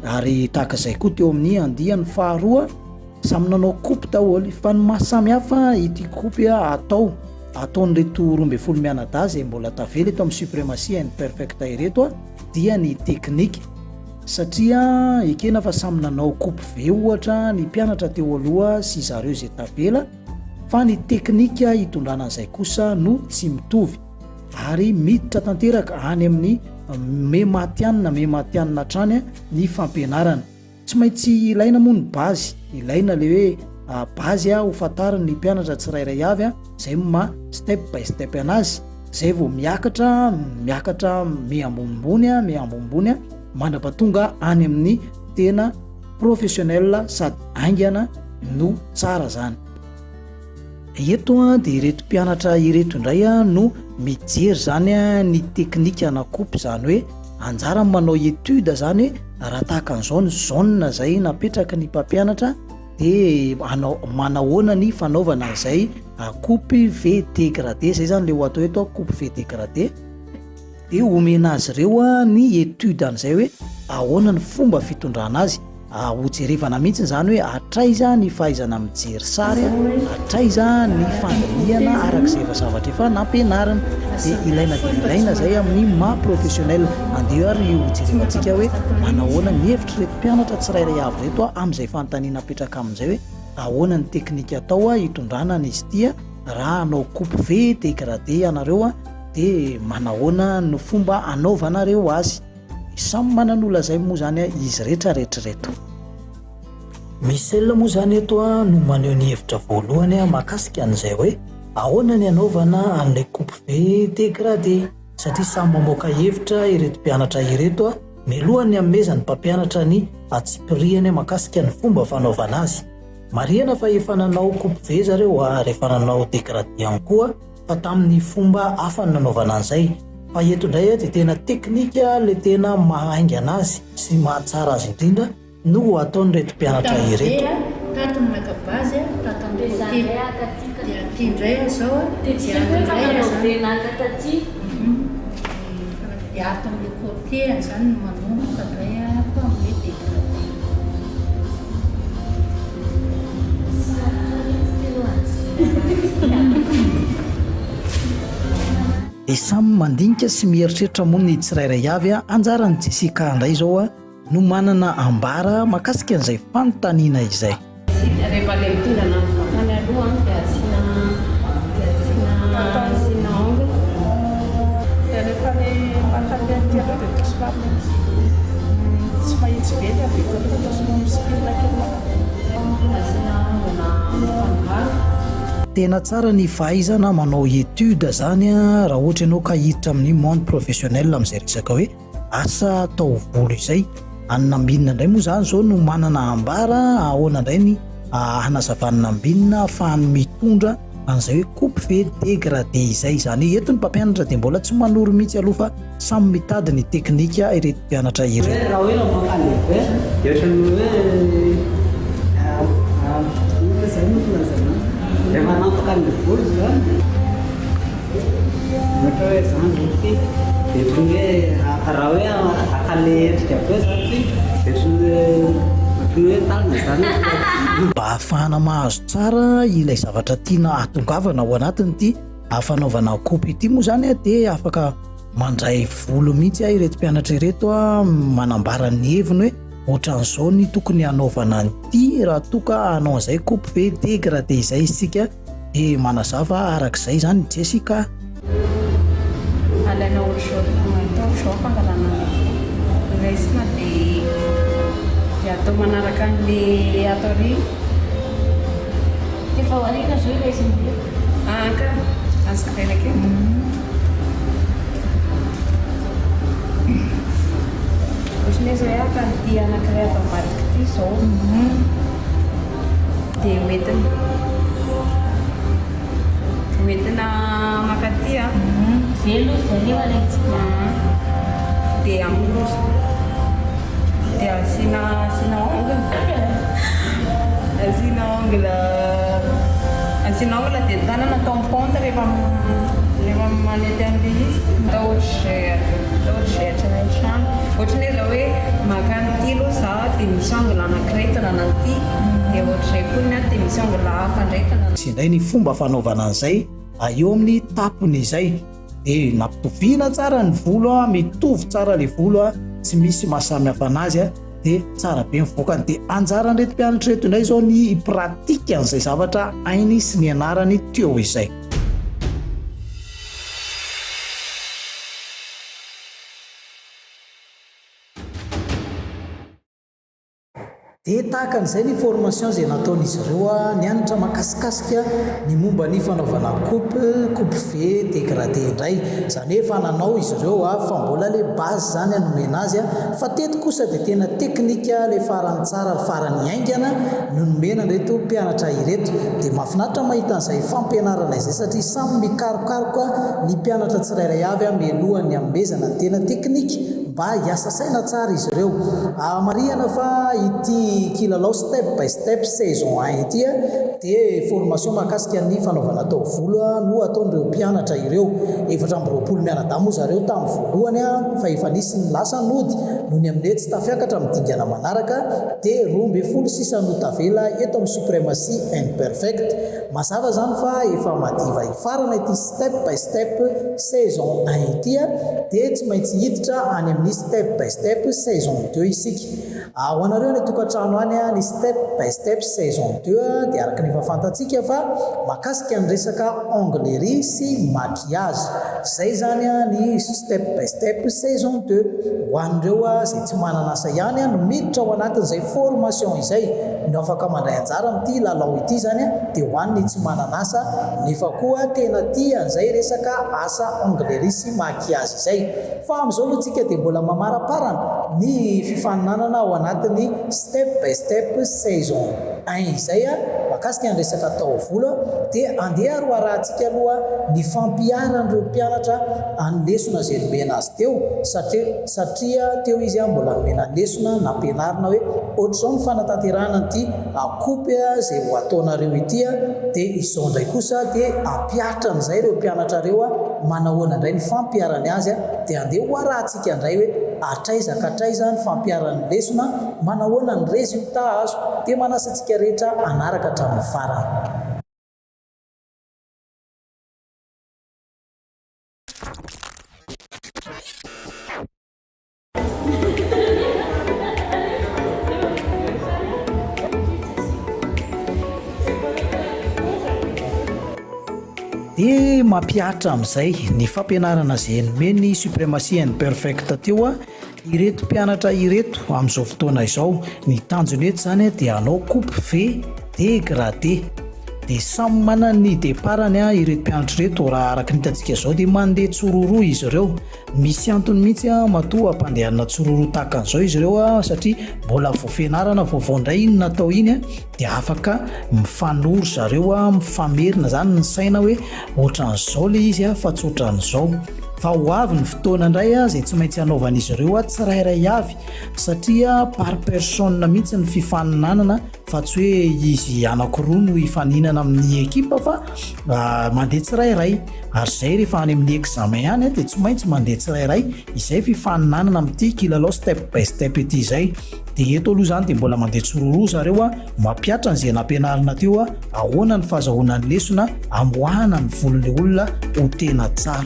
Ary tahaka izay koa teo amin'ny andiany faharoa, samy nanao coupe daholo fa ny maha samy hafa ity coupe atao ataon'ireto 12 mianadahy izay mbola tavela eto amin'ny Supremacy and Perfect ireto dia ny teknika satria ekena fa samy nanao coupe V ohatra ny mpianatra teo aloha sy zareo izay tavela fa ny teknika hitondrana an'izay kosa no tsy mitovy ary miditra tanteraka any amin'ny me matihanina me matihanina hatrany ny fampianarana. Tsy maintsy ilaina moa ny base, ilaina le hoe base ho fantarin'ny mpianatra tsirairay avy izay no maha step by step anazy, zay vao miakatra miakatra me ambonimbony me ambonimbony mandrapatonga any amin'ny tena professionnel sady haingana no tsara zany. Eto dia ireto mpianatra ireto indray no mijery zany ny teknika na coupe izany hoe anjarany manao étude zany hoe raha tahaka an'izao ny zone zay napetraky ny mpampianatra dia anao manahoana ny fanaovana an'izay coupe V dégradé zay zany le ho atao eto coupe V dégradé. Dia omena azy ireo ny étude an'izay hoe ahoana ny fomba fitondrana azy. Hojerevana mihitsy izany hoe hatraiza ny fahaizana mijery sary, hatraiza ny fandinihana araka izay efa zavatra efa nampianarina. Dia ilaina dia ilaina izay amin'ny maha professionnel. Andeha ary hojerevantsika hoe manahoana ny hevitr'ireto mpianatra tsirairay avy ireto amin'izay fanontaniana apetraka amin'izay hoe ahoana ny teknika atao hitondrana an'izy ity raha hanao coupe V dégradé ianareo. Dia manahoana no fomba anaovanareo azy? Samy manana ho lazainy moa izany izy rehetra rehetra ireto. Michel moa izany eto no maneho ny hevitra voalohany mahakasika an'izay hoe ahoana ny anaovana an'ilay coupe V dégradé satria samy mamoaka hevitra ireto mpianatra ireto mialohan'ny hanomezan'ny mpampianatra ny antsipirihany mahakasika ny fomba fanaovana azy. Marihana fa efa nanao coupe V zareo ary efa nanao dégradé ihany koa. fa tamin'ny fomba hafa no nanaovana an'izay, fa eto indray dia tena teknika le tena maha haingana azy sy mahatsara azy indrindra no ho ataon'ireto mpianatra ireto. Tato ny naka base a, tato amin'ny côté, dia aty indray aho zao a, dia ato indray aho zany, dia ato amin'ilay côté any zany no manomboka indray ahako amin'ilay dégradé. Dia samy mandinika sy mieritreritra moa ny tsirairay avy a, anjaran'i Jessica indray izao no manana ambara mahakasika an'izay fanontaniana izay. Rehefa ilay mitondra ananjy mankany aloha dia asiana dia asiana asiana ongle. Dia rehefa ilay maka an'ilay aty aloha dia toa somary tsy mahitsy be ilay avy eto aloha fa toa somary misipirina kely mankany. Asiana ongle mifangaro. Tena tsara ny fahaizana manao étude zany raha ohatra ianao ka hiditra amin'ny monde professionnel amin'izay resaka hoe Asa taovolo izay. Any Nambinina indray moa izany izao no manana ambara, ahoana indray ny hanazavan'i Nambinina ahafahany mitondra an'izay hoe coupe ve dégradé izay. Izany hoe eto ny mpampianatra dia mbola tsy manoro mihitsy aloha fa samy mitady ny teknika ireto mpianatra ireto. Raha hoe raha maka lehibe dia ohatran'ny hoe inona izany no filazana azy? Rehefa hanapaka an'ilay volo izany. Ohatra hoe zany zao ity dia ohatran'ny hoe raha hoe haka le endrika be zany tsika dia ohatran'ny hoe ohatran'ny hoe tanana zany. Mba ahafahana mahazo tsara ilay zavatra tiana hahatongavana ao anatin'ity fanaovana kopy ity moa izany dia afaka mandray volo mihitsy ireto mpianatra ireto manambara ny heviny hoe ohatran'izao ny tokony hanaovana an'ity raha toa ka hanao an'izay kopy ve dégradé izay isika. Dia manazava araka izay izany Jessica. Alaina ohatr'izao atao ohatr'izao fangalana ny volo. Raisina dia dia atao manaraka an'le ato aoriana. Efa ao aoriana zao ilay izy no. Ah ka, azoko alaina kely. Ohatran'ny hoe zao hoe haka an'ity anankiray ato ambadika ity izao. Dia hoentina hoentina mankaty an. Velona izy zay nefa alaintsika. Dia amin'ny dia asiana asiana ongle. Asiana ongle asiana ongle dia tanana atao en pente rehefa rehefa manety an'ilay izy. Atao ohatr'izay atao ohatr'izay hatrany an-trano. Ohatran'ny hoe zao hoe maka an'ity aloha za. dia misy angle anankiray hitondrana an'ity, dia ohatr'izay koa ny ato dia misy angle hafa indray hitondrana. Sy indray ny fomba fanaovana an'izay eo amin'ny tapony izay. Dia nampitoviana tsara ny volo a, mitovy tsara ilay volo a, tsy misy mahasamihafa anazy a, dia tsara be ny vokany. Dia anjaran'ireto mpianatra ireto indray izao ny hi-pratique an'izay zavatra hainy sy nianarany teo izay. Dia tahaka an'izay ny formation izay nataon'izy ireo, nianatra mahakasikasika ny momba ny fanaovana coupe, coupe V dégradé indray. Izany hoe efa nanao izy ireo fa mbola ilay base izany nomena azy fa teto kosa dia tena teknika ilay farany tsara ary farany haingana no nomena an'ireto mpianatra ireto. Dia mahafinaritra mahita an'izay fampianarana izay satria samy mikarokaroka ny mpianatra tsirairay avy mialohan'ny hanomezana ny tena teknika. Mba hiasa saina tsara izy ireo. Marihana fa ity kilalao step by step saison un ity dia formation mahakasika ny fanaovana taovolo no ataon'ireo mpianatra ireo. 24 mianadahy moa zareo tamin'ny voalohany fa efa nisy ny lasa nody noho ny amin'ny hoe tsy tafiakatra amin'ny dingana manaraka dia 12 sisa no tavela eto amin'ny Supremacy Imperfect. Mazava izany fa efa madiva hifarana ity step by step saison un ity dia tsy maintsy hiditra any amin'ny step by step saison deux isika. Ho anareo any an-tokantrano any, ny step by step saison deux dia araka ny efa fantatsika fa mahakasika ny resaka onglerie sy maquillage. Izay izany ny step by step saison deux. Ho an'ireo izay tsy manana asa ihany no miditra ao anatin'izay formation izay no afaka mandray anjara amin'ity lalao ity izany dia ho an'ny tsy manana asa nefa koa tena tia an'izay resaka asa onglerie sy maquillage izay. Fa amin'izao aloha tsika dia mbola mamaraparana ny fifaninanana ao anatin'ny step by step saison un izay mahakasika ny resaka taovolo dia andeha ary ho arahantsika aloha ny fampiharan'ireo mpianatra any lesona izay nomena azy teo satria satria teo izy mbola nomena lesona nampianarina hoe ohatr'izao ny fanatanterahana an'ity kopy izay ho ataonareo ity dia izao indray kosa dia ampihatra an'izay ireo mpianatra ireo manahoana indray ny fampiharany azy dia andeha ho arahantsika indray hoe hatraiza ka hatraiza ny fampiharany lesona manahoana ny résultat azo dia manasa antsika rehetra hanaraka hatramin'ny farany. Dia mampihatra amin'izay ny fampianarana izay nomen'ny Supremacy and Perfect teo ireto mpianatra ireto amin'izao fotoana izao. Ny tanjona eto izany dia hanao coupe V dégradé. Dia samy manana ny départ-ny ireto mpianatra ireto. Raha araka ny hitantsika izao dia mandeha tsiroroa izy ireo. Misy antony mihitsy matoa ampandehanina tsiroroa tahaka an'izao izy ireo satria mbola vao fianarana vaovao indray iny natao iny dia afaka mifanoro zareo mifamerina izany ny saina hoe ohatran'izao ilay izy fa tsy ohatran'izao. Fa ho avy ny fotoana indray izay tsy maintsy hanaovan'izy ireo tsirairay avy satria par personne mihitsy ny fifaninanana fa tsy hoe izy anankiroa no hifaninana amin'ny ekipa fa mandeha tsirairay ary izay rehefa any amin'ny examen any dia tsy maintsy mandeha tsirairay izay fifaninanana amin'ity kilalao step by step ity izay. Dia eto aloha izany dia mbola mandeha tsiroroa zareo a, mampiatra an'izay nampianarina teo a, ahoana ny fahazahoana ny lesona, amoahana ny volon'ilay olona ho tena tsara.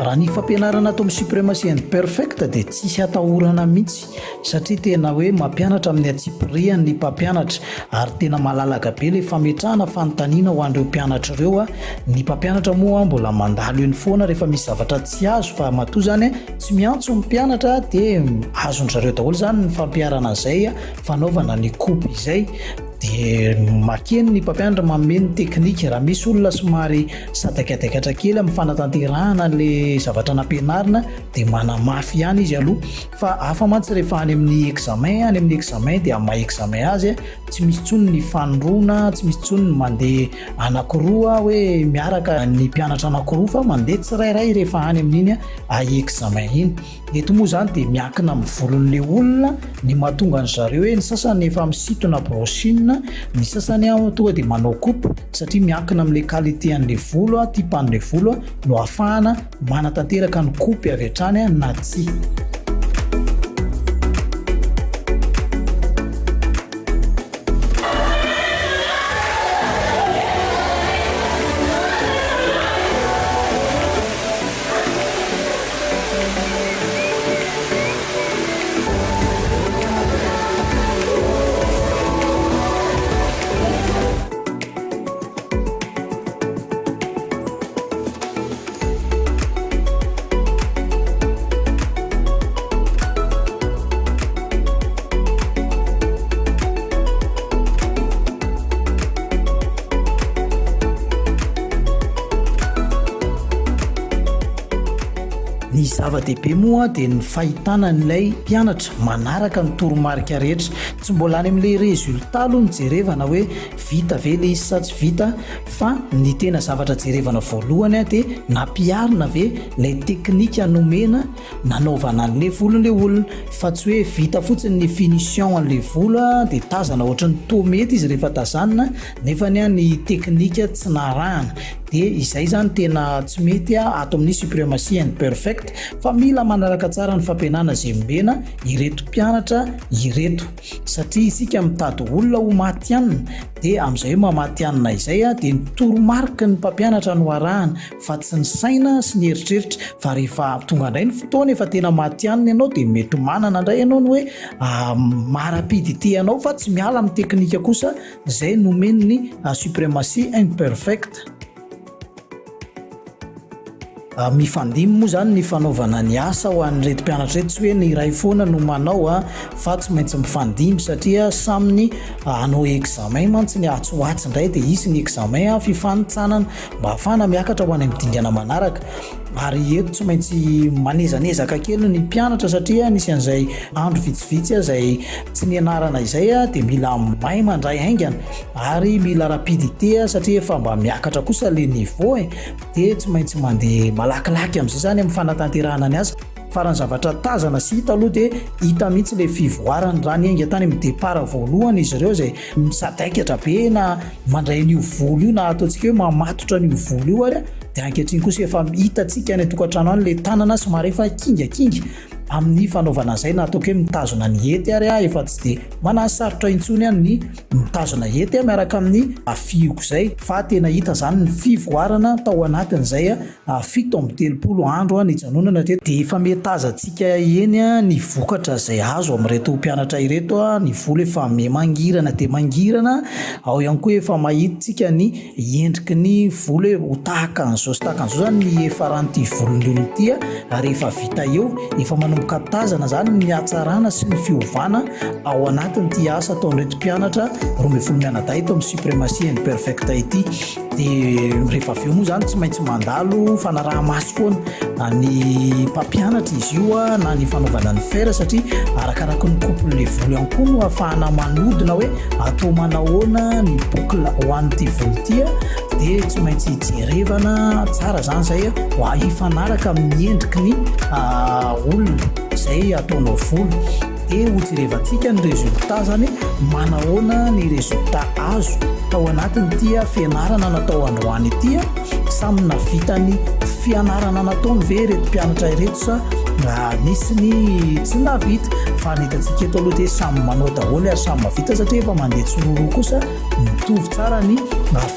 Raha ny fampianarana ato amin'ny Supremacy and Perfect dia tsisy atahorana mihitsy satria tena hoe mampianatra amin'ny antsipiriany ny mpampianatra ary tena malalaka be ilay fametrahana fanontaniana ho an'ireo mpianatra ireo. Ny mpampianatra moa mbola mandalo eny foana rehefa misy zavatra tsy azo fa matoa izany tsy miantso ny mpianatra dia azon-dry zareo daholo izany ny fampiharana an'izay fanaovana ny coupe izay. Dia makeny ny mpampianatra manome ny teknika. Raha misy olona somary sadaikadaikatra kely amin'ny fanatanterahana an'ilay zavatra nampianarina dia manamafy ihany izy aloha. Fa hafa mantsy rehefa any amin'ny examen, any amin'ny examen dia amin'ny maha examen azy tsy misy intsony ny fanoroana, tsy misy intsony ny mandeha anankiroa hoe miaraka ny mpianatra anankiroa fa mandeha tsirairay rehefa any amin'iny examen iny. Eto moa izany dia miankina amin'ny volon'ilay olona ny mahatonga an-dry zareo hoe ny sasany efa misintona brushing, ny sasany tonga dia manao coupe satria miankina amin'ilay qualité an'ilay volo, type an'ilay volo no ahafahana manatanteraka ny coupe avy hatrany na tsia. Ny zava-dehibe moa dia ny fahitana an'ilay mpianatra manaraka ny toromarika rehetra. Tsy mbola any amin'ilay résultat aloha no jerevana hoe vita ve ilay izy sa tsy vita fa ny tena zavatra jerevana voalohany dia nampiharina ve ilay teknika nomena nanaovana an'ilay volon'ilay olona fa tsy hoe vita fotsiny ny finition an'ilay volo dia tazana ohatran'ny toa mety izy rehefa tazanina nefa ny teknika tsy narahana. Dia izay izany tena tsy mety ato amin'ny Supremacy and Perfect fa mila manaraka tsara ny fampianana izay omena ireto mpianatra ireto satria isika mitady olona ho matihanina dia amin'izay hoe mamatihanina izay dia ny toromariky ny mpampianatra no arahana fa tsy ny saina sy ny eritreritra fa rehefa tonga indray ny fotoana efa tena matihanina ianao dia mety manana indray ianao ny hoe maha-rapidité anao fa tsy miala amin'ny teknika kosa Izay nomen'ny Supremacy Imperfect. Mifandimby moa izany ny fanaovana ny asa ho an'ireto mpianatra ireto, tsy hoe ny iray foana no manao fa tsy maintsy mifandimby satria samy ny hanao examen mantsy ny atsy ho atsy indray dia hisy ny examen fifanintsanana mba hahafahana miakatra ho any amin'ny dingana manaraka. Ary eto tsy maintsy manezanezaka kely ny mpianatra satria nisy an'izay andro vitsivitsy izay tsy nianarana izay dia mila mahay mandray haingana ary mila rapidité satria efa mba miakatra kosa le niveau e, dia tsy maintsy mandeha malakilaky amin'izay zany amin'ny fanatanterahana ny asa. Fa raha ny zavatra tazana sy hita aloha dia hita mihitsy ilay fivoarany raha niainga tany amin'ny départ voalohany izy ireo izay misadaikatra be na mandray an'io volo io na ataontsika hoe mamatotra an'io volo io ary dia ankehitriny kosa efa hitantsika any an-tokantrano any ilay tanana somary efa kingakinga amin'ny fanaovana an'izay na ataoko hoe mitazona ny hety ary aho efa tsy dia manasarotra intsony aho ny mitazona hety miaraka amin'ny fihiko izay fa tena hita izany ny fivoarana tao anatin'izay 37 andro nijanonana teto dia efa mihetazantsika eny ny vokatra izay azo amin'ireto mpianatra ireto, ny volo efa miha-mangirana dia mangirana, ao ihany koa efa mahita-tsika ny endriky ny volo hoe ho tahaka an'izao sy tahaka an'izao izany ny hiafaran'ity volon'ny olona ity rehefa vita eo, efa manomboka tazana izany ny hatsarana sy ny fiovana ao anatin'ity asa ataon'ireto mpianatra 12 mianadahy eto amin'ny Supremacy and Perfect ity. Dia rehefa avy eo moa izany tsy maintsy mandalo fanaraha-maso foana ny mpampianatra izy io na ny fanaovana ny fer satria arakaraky ny couple-n'ilay volo ihany koa no ahafahana manodina hoe atao manahoana ny boucle ho an'ity volo ity dia tsy maintsy jerevana tsara izany izay ho hifanaraka amin'ny endriky ny olona izay ataonao volo. Dia ho jerevantsika ny résultat zany hoe manahoana ny résultat azo tao anatin'ity fianarana natao androany ity, samy navita ny fianarana nataony ve ireto mpianatra ireto sa nisy ny tsy nahavita, fa ny hitantsika eto aloha dia samy manao daholo ary samy mahavita satria efa mandeha tsiroroa kosa Mitovy tsara ny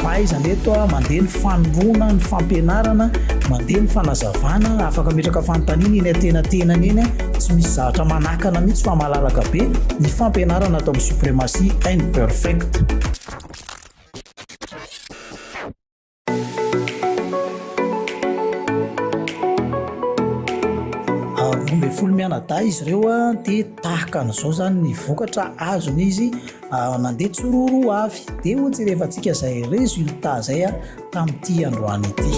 fahaizana eto, mandeha ny fanoroana, ny fampianarana, mandeha ny fanazavana, afaka ametraka fanontaniana eny antenatenany eny, tsy misy zavatra manakana mihitsy fa malalaka be ny fampianarana ato amin'ny Supremacy and Perfect. 12. mianadahy izy ireo dia tahaka an'izao izany ny vokatra azon'izy nandeha tsiroaroa avy. Dia hojerevantsika izay résultat izay tamin'ity androany ity.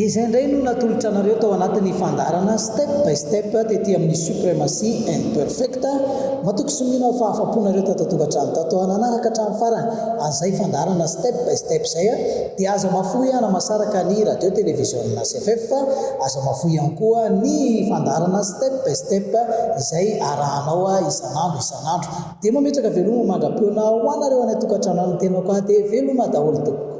Dia izay indray no natolotra anareo tao anatin'ny fandaharana Step by Step tety amin'ny Supremacy and Perfect. Matoky sy mino aho fa afa-po nareo tato an-tokantrano tato nanaraka hatramin'ny farany an'izay fandaharana Step by Step izay dia aza mahafoy hanamasaraka ny radio televiziona CFF, aza mahafoy ihany koa ny fandaharana Step by Step izay arahanao isan'andro isan'andro. Dia mametraka veloma mandra-peona ho anareo any an-tokantrano any ny tenako dia veloma daholo tompoko.